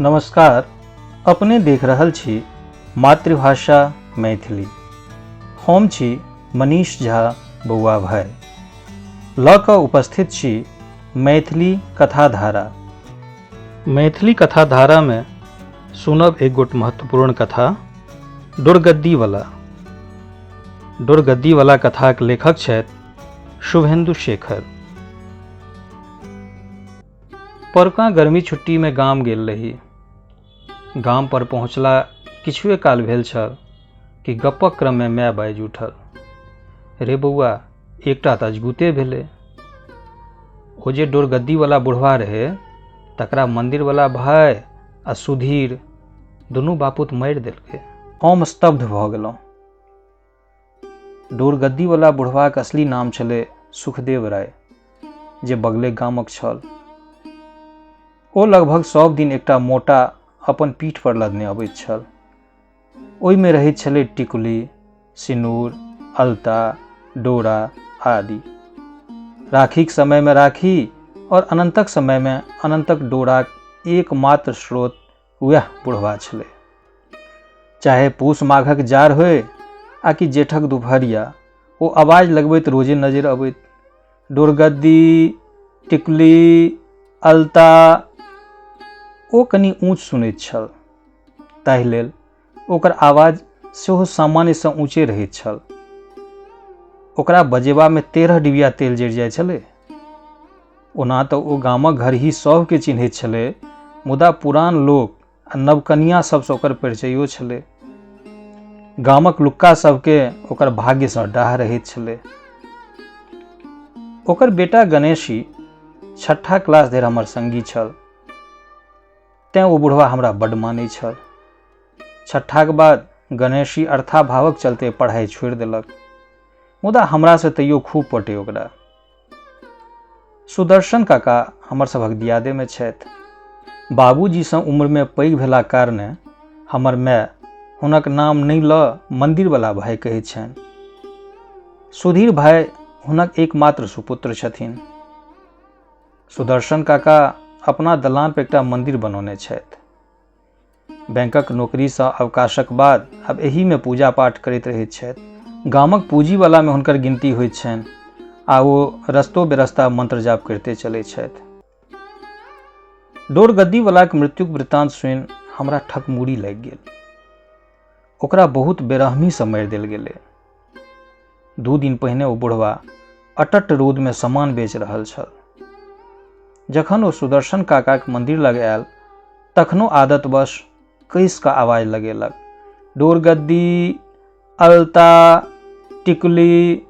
नमस्कार, अपने देख रहल छी मातृभाषा मैथिली। हम छी मनीष झा बौआ भाई, लऽ कऽ उपस्थित छी मैथिली कथाधारा। मैथिली कथाधारामे सुनब एक गोट महत्वपूर्ण कथा, डोरगद्दीवला। डोरगद्दीवला कथाक लेखक छथि शुभेन्दु शेखर। परकाँ गर्मी छुट्टीमे गाम गेल रही। गाम पर पहुँचला किछुए काल भेल छल कि गप्पक क्रममे माय बाजि उठल, रे बौआ, एकटा तऽ अजगुते भेलै। ओ जे डोरगद्दीवला बुढ़वा रहै तकरा मन्दिरवला भाय आ सुधीर दुनू बापूत मारि देलकै। हम स्तब्ध भऽ गेलहुँ। डोरगद्दीवला बुढ़बाक असली नाम छलै सुखदेव राय, जे बगले गामक छल। ओ लगभग सब दिन एकटा मोटा अपन पीठ पर लदने अबैत छल। ओहिमे रहैत छलै टिकुली, सिनूर, अलता, डोरा आदि। राखीक समयमे राखी और अनन्तक समयमे अनन्तक डोराक एकमात्र स्रोत वएह बुढ़वा छलै। चाहे पूस माघक जाड़ होय आ कि जेठक दुपहरिया, ओ आवाज लगबैत रोजे नजरि अबैत, डोरगद्दी, टिकुली, अलता। ओ कनि ऊँच सुनैत छल, ताहि लेल ओकर आवाज सेहो सामान्यसँ ऊँचे रहैत छल। ओकरा बजेबामे 13 डिबिया तेल जरि जाइ छलै। ओना तऽ ओ गामक घरही सभके चिन्हैत छलै, मुदा पुरान लोक आ नवकनिया सभसँ ओकर परिचयो छलै। गामक लुक्का सभके ओकर भाग्यसँ डाह रहैत छलै। ओकर बेटा गणेशी छठा क्लास धरि हमर संगी छल, तेँ ओ बुढ़वा हमरा बड्ड मानै छल। छठाक बाद गणेशी अर्थाभावक चलते पढ़ाइ छोड़ि देलक, मुदा हमरासँ तैयो खूब पटै ओकरा। सुदर्शन काका हमर सभक दियादेमे छथि। बाबूजीसँ उम्रमे पैघ भेलाक कारणे हमर माय हुनक नाम नहि लऽ मन्दिरवला भाय कहैत छनि। सुधीर भाय हुनक एकमात्र सुपुत्र छथिन। सुदर्शन काका अपना दलान पर एकटा मन्दिर बनौने छथि। बैंकक नौकरीसँ अवकाशक बाद आब एहिमे पूजा पाठ करैत रहैत छथि। गामक पूँजीवलामे हुनकर गिनती होइत छनि आ ओ रस्तो बेरस्ता मंत्र जाप करिते चलैत छथि। डोरगद्दीवलाक मृत्युक वृत्तांत सुनि हमरा ठकमूड़ी लागि गेल। ओकरा बहुत बेरहमीसँ मारि देल गेलै। 2 दिन पहिने ओ बुढ़वा अटट रौदमे सामान बेच रहल छल। जखन ओ सुदर्शन काकाक मंदिर लग आयल तखनो आदतवश कसि कऽ आवाज लगेलक, डोरगद्दी, अलता, टिकुली।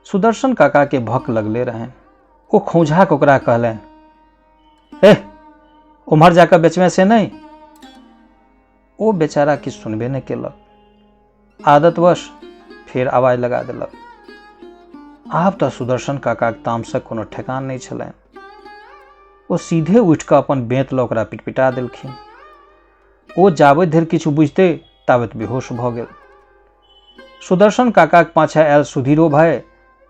सुदर्शन काका के भक लगले रहनि। ओ खौंझा कऽ ओकरा कहलनि, हे, उम्हर जाकऽ बेचबे से नहि? ओ बेचारा किछु सुनबे नहि केलक। आदतवश फेर आवाज लगा देलक। आब तऽ सुदर्शन काकाक तामसक कोनो ठेकान नहि छलनि। ओ सीधे उठि कऽ अपन बेंत लऽ ओकरा पिटपिटा देलखिन। ओ जाबत धरि किछु बुझिते ताबत बेहोश भऽ गेल। सुदर्शन काकाक पाछाँ आयल सुधीरो भाय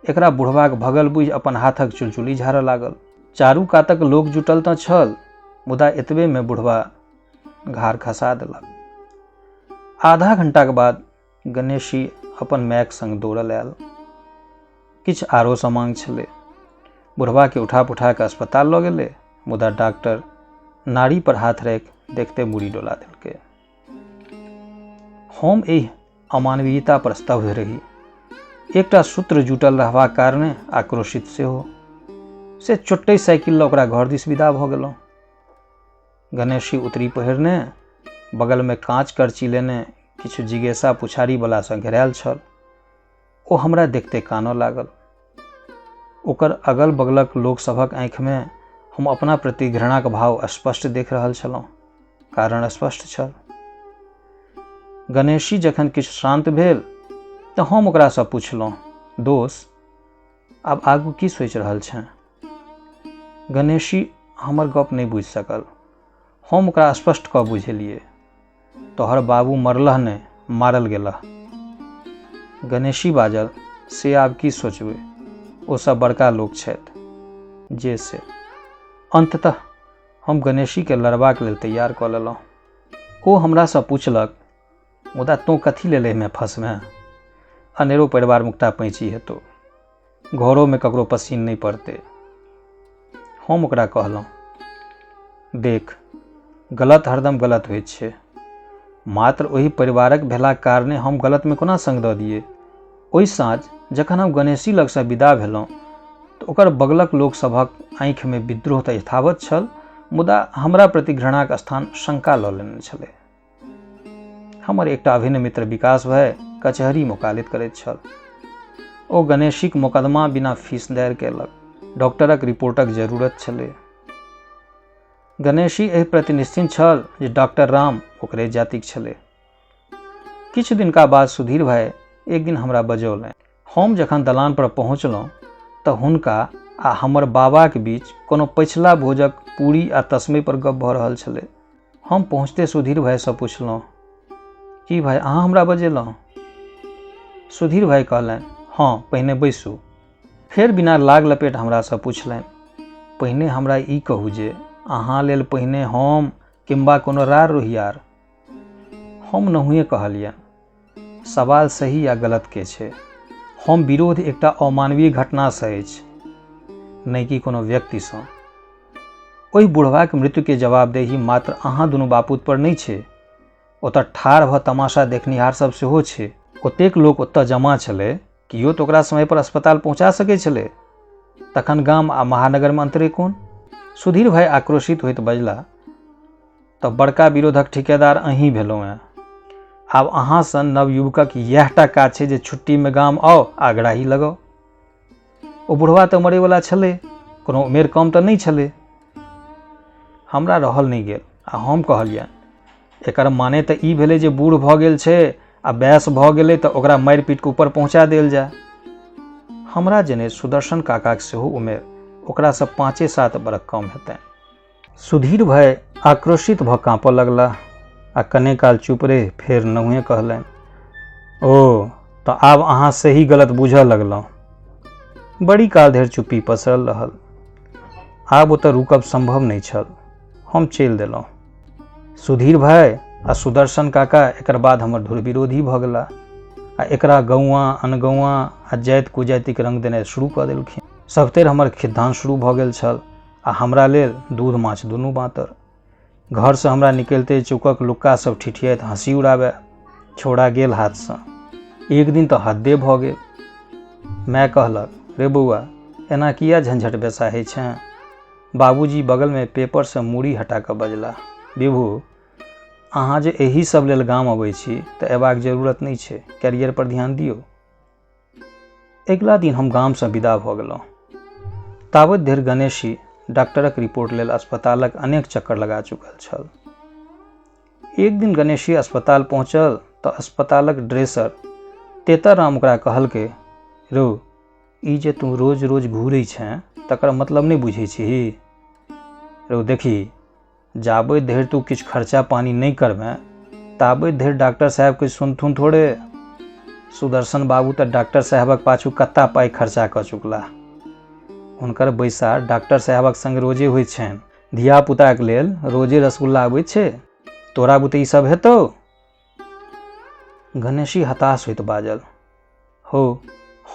एकरा बुढ़बाक भगल बुझि अपन हाथक चुलचुली झाड़ऽ लागल। चारू कातक लोक जुटल तऽ छल, मुदा एतबेमे बुढ़बा घार खसा देलक। आधा घंटाक बाद गणेशी अपन मायक संग दौड़ल आयल। किछु आरो सामांग छलै। बुढ़बाके उठा पुठा कऽ अस्पताल लऽ गेलै, मुदा डॉक्टर नाड़ी पर हाथ राखि देखते मूड़ी डोला देलकै। हम एहि अमानवीयता पर स्तब्ध रही। एकटा सूत्र जुटल रहबाक कारणे आक्रोशित सेहो। से चोट्टै साइकिल लऽ ओकरा घर दिस विदा भऽ गेलहुँ। गणेशी उतरी पहिरने, बगलमे काँच करची लेने किछु जिज्ञासा पुछारी बलासँ घेरायल छल। ओ हमरा देखते कानऽ लागल। ओकर अगल बगलक लोक सभक आँखिमे हम अपना प्रति घृणाक भाव स्पष्ट देख रहल छलहुँ। कारण स्पष्ट छल। गणेशी जखन किछु शान्त भेल तऽ हम ओकरासँ पुछलहुँ, दोस, आब आगू की सोचि रहल छेँ? गणेशी हमर गप नहि बुझि सकल। हम ओकरा स्पष्ट कऽ बुझेलियै, तोहर बाबू मरलह नहि, मारल गेलह। गणेशी बाजल, से आब की सोचबै, ओ सब बड़का लोक छथि। जे से। अन्ततः हम गणेशीके लड़बाक लेल तैयार कऽ लेलहुँ। ओ हमरासँ पुछलक, मुदा तोँ कथी लेल एहिमे फँसबेँ? अनेरो परिवार मुक्ता पैंची हेतौ, घरोमे ककरो पसीन नहि पड़तै। हम ओकरा कहलहुँ, देख, गलत हरदम गलत होइत छै। मात्र ओहि परिवारक भेलाक कारणे हम गलतमे कोना सङ्ग दऽ दियै? ओहि साँझ जखन हम गणेशी लगसँ विदा भेलहुँ तऽ ओकर बगलक लोक सभक आँखिमे विद्रोह तऽ यथावत छल, मुदा हमरा प्रति घृणाक स्थान शंका लऽ लेने छलै। हमर एकटा अभिन्न मित्र विकास भाय कचहरी मोकालित करैत छल। ओ गणेशीक मोकदमा बिना फीस दायर कयलक। डॉक्टरक रिपोर्टक जरूरत छलै। गणेशी एहि प्रति निश्चिंत छल जे डॉक्टर राम ओकरे जातिक छलै। किछु दिनका बाद सुधीर भाई एक दिन हमरा बजौलनि। हम जखन दलान पर पहुँचलहुँ तऽ हुनका आ हमर बाबाक बीच कोनो पछिला भोजक पूरी आ तस्मै पर गप भऽ रहल छलै। हम पहुँचते सुधीर भाइसँ पुछलहुँ, की भाइ, अहाँ हमरा बजेलहुँ? सुधीर भाइ कहलनि, हँ, पहिने बैसू। फेर बिना लाग लपेट हमरासँ पुछलनि, पहिने हमरा ई कहू जे अहाँ लेल पहिने हम किम्बा कोनो रार रोहियार? हम नहुए कहलियनि, सवाल सही या गलत के छै? हम विरोध एकटा अमानवीय घटनासँ अछि, नहि कि कोनो व्यक्तिसँ। ओहि बुढ़बाक मृत्युके जवाबदेही मात्र अहाँ दुनू बापूत पर नहि छै। ओतऽ ठाढ़ भऽ तमाशा देखनिहार सब सेहो छै। ओतेक लोक ओतऽ जमा छलै, कियो तऽ ओकरा समय पर अस्पताल पहुँचा सकै छलै। तखन गाम आ महानगरमे अंतरे कोन? सुधीर भाई आक्रोशित होइत बजला, तऽ बड़का विरोधक ठिकेदार अहीं भेलहुँ हेँ। आब अहाँ सन नवयुवकक इएह टा काज छै जे छुट्टीमे गाम आउ आ अगराही लगाउ। ओ बुढ़वा तऽ मरैवला छलै, कोनो उमेर कम तऽ नहि छलै। हमरा रहल नहि गेल आ हम कहलियनि, एकर माने तऽ ई भेलै जे बूढ़ भऽ गेल छै आ बयस भऽ गेलै तऽ ओकरा मारि पीट कऽ ऊपर पहुँचा देल जाय। हमरा जने सुदर्शन काकाक सेहो उमेर ओकरासँ 5-7 बरख कम हेतनि। सुधीर भाइ आक्रोशित भऽ काँपऽ लगलाह आ कने काल चुप रहि फेर नहुए कहलनि, ओ तऽ आब अहाँ सही गलत बूझऽ लगलहुँ। बड़ी काल धरि चुप्पी पसरल रहल। आब ओतऽ रुकब सम्भव नहि छल। हम चलि देलहुँ। सुधीर भाइ आ सुदर्शन काका एकर बाद हमर धुर विरोधी भऽ गेला आ एकरा गौआँ अनगौआँ आ जाति कुजातिक रंग देनाइ शुरू कऽ देलखिन। सभतरि हमर खिद्धान शुरू भऽ गेल छल आ हमरा लेल दूध माछ दुनू बाँतर। घरसँ हमरा निकलिते चौकक लुक्का सब ठिठियाइत हँसी उड़ाबए। छौड़ा गेल हाथसँ। एक दिन तऽ हद्दे भऽ गेल। माय कहलक, रे बौआ, एना किया झंझट बेसाहै छेँ? बाबूजी बगलमे पेपरसँ मूड़ी हटा कऽ बजलाह, विभू, अहाँ जे एहि सब लेल गाम अबै छी तऽ अयबाक जरूरत नहि छै। कैरियर पर ध्यान दियौ। अगिला दिन हम गामसँ विदा भऽ गेलहुँ। ताबत धरि गणेशी डॉक्टरक रिपोर्ट लेल अस्पतालक अनेक चक्कर लगा चुकल छल। एक दिन गणेशी अस्पताल पहुँचल तऽ अस्पतालक ड्रेसर तेतरराम ओकरा कहलकै, रौ, ई जे तू रोज रोज घूरै छेँ तकर मतलब नहि बुझै छिही? रौ देखी, जाबे धरि तू किछु खर्चा पानी नहि करबेँ ताबे धरि डॉक्टर साहेब किछु सुनथुन थोड़े। सुदर्शन बाबू तऽ डॉक्टर साहेबक पाछू कत्ता पाइ खर्चा कऽ चुकला। हुनकर बैसार डॉक्टर साहेबक संग रोजे होइत छनि। धियापुताके लेल रोजे रसगुल्ला अबैत छै, तोरा बुते ई सब हेतौ? गणेशी हताश होइत बाजल, हौ,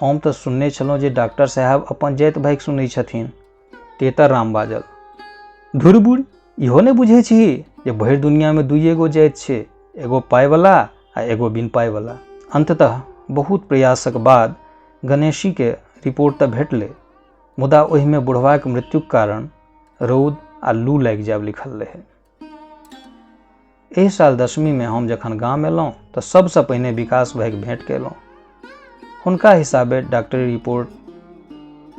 हम तऽ सुनने छलहुँ जे डॉक्टर साहेब अपन जाति भाइक सुनै छथिन। तेतर राम बाजल, धुर बुढ़, इहो नहि बुझै छी जे भरि दुनियामे दुइए गो जाति छै, एगो पाइवला आ एगो बिन पाइवला। अन्ततः बहुत प्रयासक बाद गणेशीके रिपोर्ट तऽ भेटलै, मुदा ओहिमे बुढ़बाक मृत्युक कारण रौद आ लू लागि जायब लिखल रहै। एहि साल दशमीमे हम जखन गाम एलहुँ तऽ सबसँ पहिने विकास भाइक भेंट केलहुँ। हुनका हिसाबे डॉक्टरी रिपोर्ट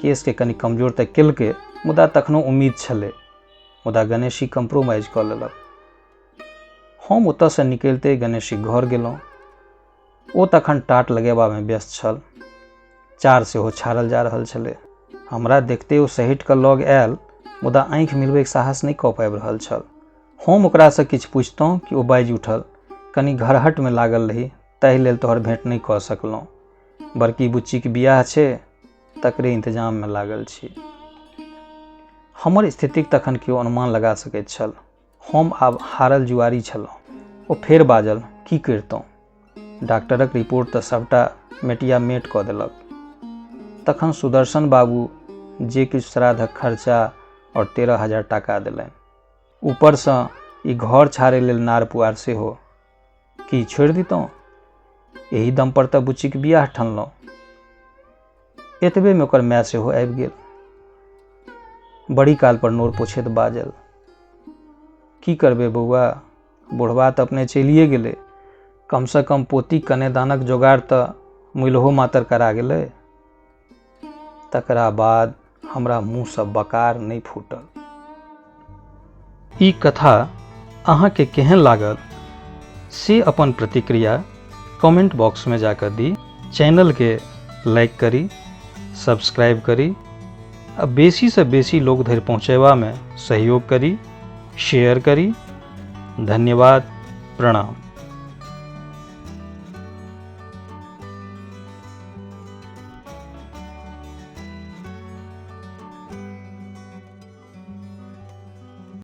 केसके कनि कमजोर तऽ केलकै, मुदा तखनो उम्मीद छलै। मुदा गणेशी कम्प्रोमाइज कऽ लेलक। हम ओतऽसँ निकलिते गणेशीक घर गेलहुँ। ओ तखन टाट लगेबामे व्यस्त छल। चार सेहो छाड़ल जा रहल छलै। हमरा देखते ओ सहटि कऽ लग आयल, मुदा आँखि मिलबैके साहस नहि कऽ पाबि रहल छल। हम ओकरासँ किछु पुछितहुँ कि ओ बाजि उठल, कनि घरहटमे लागल रही ताहि लेल तोहर भेँट नहि कऽ सकलहुँ। बड़की बुच्चीके बियाह छै, तकरे इंतजाममे लागल छी। हमर स्थितिक तखन केओ अनुमान लगा सकैत छल। हम आब हारल जुआरी छलहुँ। ओ फेर बाजल, की करितहुँ? डॉक्टरक रिपोर्ट तऽ सभटा मेटिया मेट कऽ देलक। तखन सुदर्शन बाबू जे किछु श्राद्धक खर्चा आओर 13,000 टाका देलनि। ऊपरसँ ई घर छाड़ै लेल नार पुआर सेहो। की छोड़ि दितहुँ? एहि दम पर तऽ बुच्चीक बियाह ठनलहुँ। एतबेमे ओकर माय सेहो आबि गेल। बड़ी काल पर नोर पोछैत बाजल, की करबै बौआ, बुढ़बा तऽ अपने चलिए गेलै, कमसँ कम पोती कनेदानक जोगाड़ तऽ मुइलहो मातर करा गेलै। तकरा बाद हमरा मुँहसँ बकार नहि फूटल। ई कथा अहाँके केहन लागल से अपन प्रतिक्रिया कमेंट बॉक्समे जाकऽ दी। चैनलके लाइक करी, सब्सक्राइब करी आ बेसीसँ बेसी लोक धरि पहुँचेबामे सहयोग करी, शेयर करी। धन्यवाद, प्रणाम।